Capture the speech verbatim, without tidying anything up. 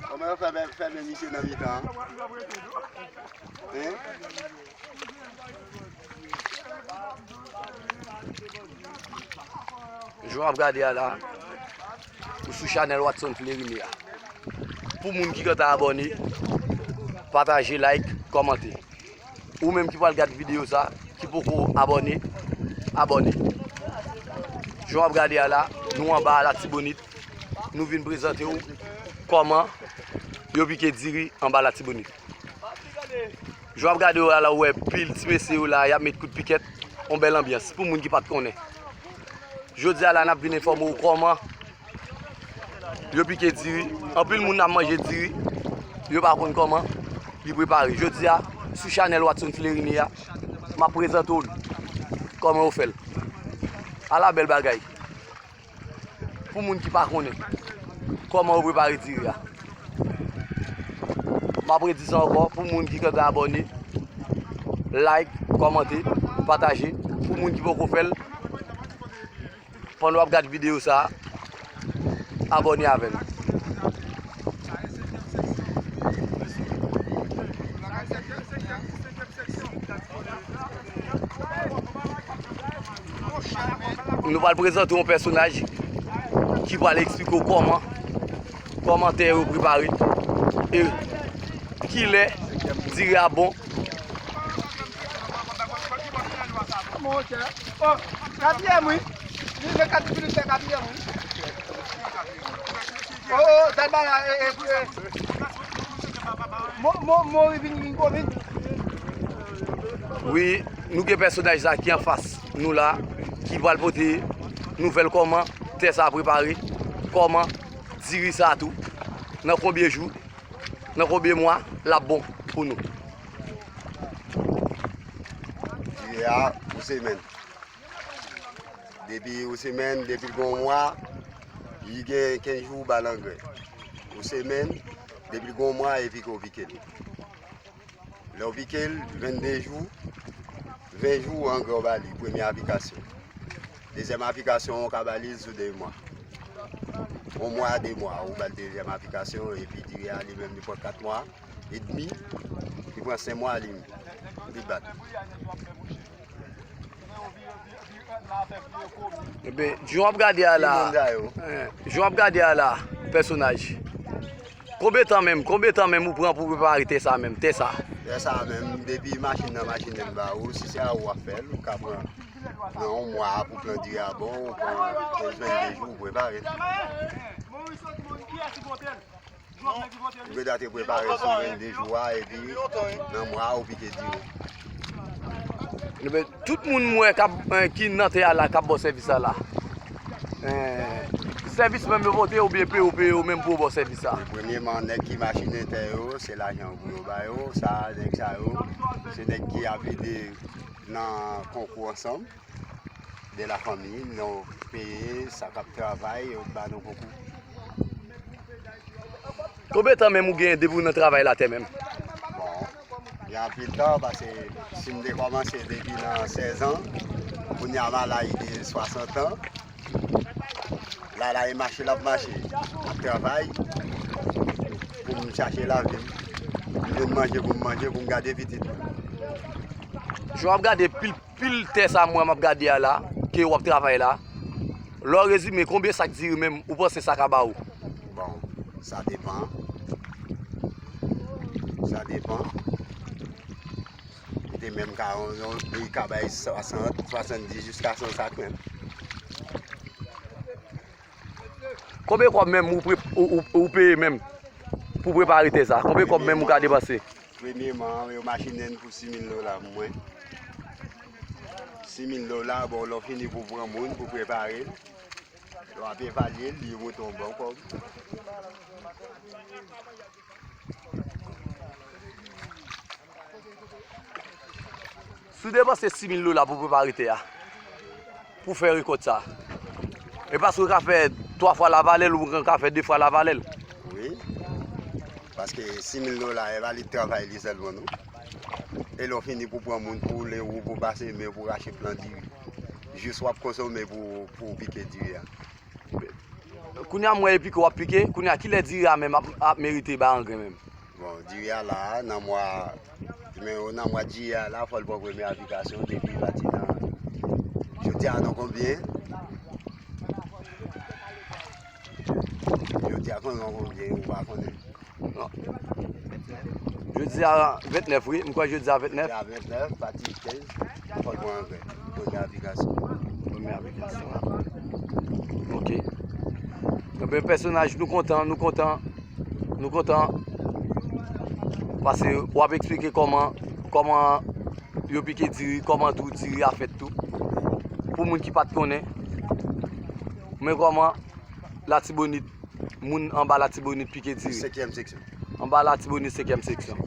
Kòman yo fè fèmen misye nan mitan an? Hein? Jan w ap gade a la, ou sou chanèl Watson Fleurine a. Pou moun ki gentan abòne, pataje, like, kòmante. Ou menm ki pral gad videyo sa, ki poko abòne, abòne. Jan w ap gade a la, nou anba Latibonit, nou vin prezante w kòman yo pike diri anba Latibonit. Jan w ap gade yo a la, ou wè pil ti mesye yo la, y ap met kout pikèt, yon bèl anbyans pou moun ki pa t konnen. Jodi a la, n ap vin enfòme w kòman yo pike diri. Anpil moun ap manje diri, yo pa konn kòman li prepare. Jodi a, sou chanèl Watson Fleurine a, m ap prezante w li, kòman yo fè l. Ala bèl bagay! Pou moun ki pa konnen kòman yo prepare diri a. M ap redi sa ankò, pou moun ki gentan abòne, like, kòmante, pataje. Pou moun ki poko fè l, pandan w ap gad videyo sa a, abòne avè n. Nou pral prezante yon pèsonaj ki pral eksplike w kòman, kòman tè yo prepare e kilè diri a bon. Monchè, oh, katriyèm wi. Li se kat minit, se katriyèm wi. Oh, oh, dat bagay, eh, eh, eh. Mo, mo, mo, vin, vin, vin. Wi, nou gen pèsonaj sa ki anfas nou la, ki pral pote nouvèl kòman tè sa prepare, kòman diri sa tou, nan konbyen jou, nan konbyen mwa l ap bon pou nou. Diri a, yon semèn. Depi yon semèn, depi l gen yon mwa, li gen kenz jou ou ba l angrè. Yon semèn, depi l gen yon mwa, epi ke w pike l. Lè w pike l, vennde jou, ven jou, angrè w ba li, premye aplikasyon. Dezyèm aplikasyon, ou ka ba li sou de mwa. Yon mwa, de mwa, ou ba l dezyèm aplikasyon, epi diri a li menm, li pran kat mwa edmi, li pran senk mwa, li, li bat. Ebyen, jan w ap gade a la, eh, jan w ap gade a la, pèsonaj. Konbyen tan menm, konbyen tan menm ou pran pou prepare tè sa menm, tè sa? Tè sa menm, depi machin nan, machin nan ba ou, si se a ou w ap fè l, ou ka pran nan yon mwa pou plant diri a bon, ou pran kenz, vennde jou, ou prepare l. Ou gentan te prepare sou vennde jou a, epi nan mwa a, ou pike diri. Ebyen, tout moun m wè k ap, eh, ki nan tè a la, k ap ba w sèvis la la. Eh, sèvis menm yo pote oubyen peye w, peye w menm pou yo ba w sèvis sa? Premyeman, nèg ki machinen tè yo, se lajan pou yo ba yo. Sa, nèg sa yo, se nèg ki ap ede nan konkou ansanm. De la fanmi, nou peye sa k ap travay, yo ba nou konkou. Konbyen tan menm ou gen depi w nan travay latè menm? Bon, gen anpil tan, paske si m te kòmanse depi nan sèz an, kounye a m a laj de swasant an. La, la, e mache l ap mache, ap travay pou m chache lavi m. M jwenn manje pou m manje, pou m gade pitit mwen. Jan w ap gade pil Pil tè sa m wè m ap gade a la, ke w ap travay la, lè w rezime, konbyen sak diri menm ou panse sa ka ba ou? Bon, sa depann. Sa depann. Li te menm ka, yon, yon, li ka bay swasant, swasanndis jiska san sak menm. Konbyen kòb menm ou pre-, ou, ou, ou peye menm pou prepare tè sa? Konbyen kòb menm ou ka depanse? Premyeman, yo machinen n pou sis mil dola pou mwen. Sis mil dola, bon, lè w fini pou pran moun, pou prepare l, lè w ap evalye l, li monte yon bon kòb. Si w depanse sis mil dola pou prepare tè a, pou fè rekòt sa, e paske w ka fè twa fwa lavalè l, ou ka fè de fwa lavalè l. Wi, paske sis mil dola, e pa li travay li sèlman, non. E lè w fini pou pran moun, pou woule, ou pou pase men, pou rache plant diri. Jis w ap konsome pou, pou pike diri a. Kounye a m wè e pike w ap pike, kounye a kilè diri a menm ap, ap merite bay angren menm? Bon, diri a la a, nan mwa, men nan mwa jiyè a la, fò l pran premye aplikasyon, depi l pati nan, jodi a nan konbyen? Jodi a konn nan konbyen, ou pa konnen. Jodi a ventnèf wi, m kwè jodi a ventnèf. Jodi a ventnèf, pati kenz, fò l pran angren. Premye aplikasyon. Premye aplikasyon. Ok. Ebyen, pèsonaj, nou kontan, nou kontan, nou kontan. Paske w ap eksplike kòman, kòman yo pike diri, kòman tou diri a fèt tou. Pou moun ki pa t konnen. Men kòman Latibonit, moun anba Latibonit pike diri. Senkyèm seksyon. Anba Latibonit, senkyèm seksyon.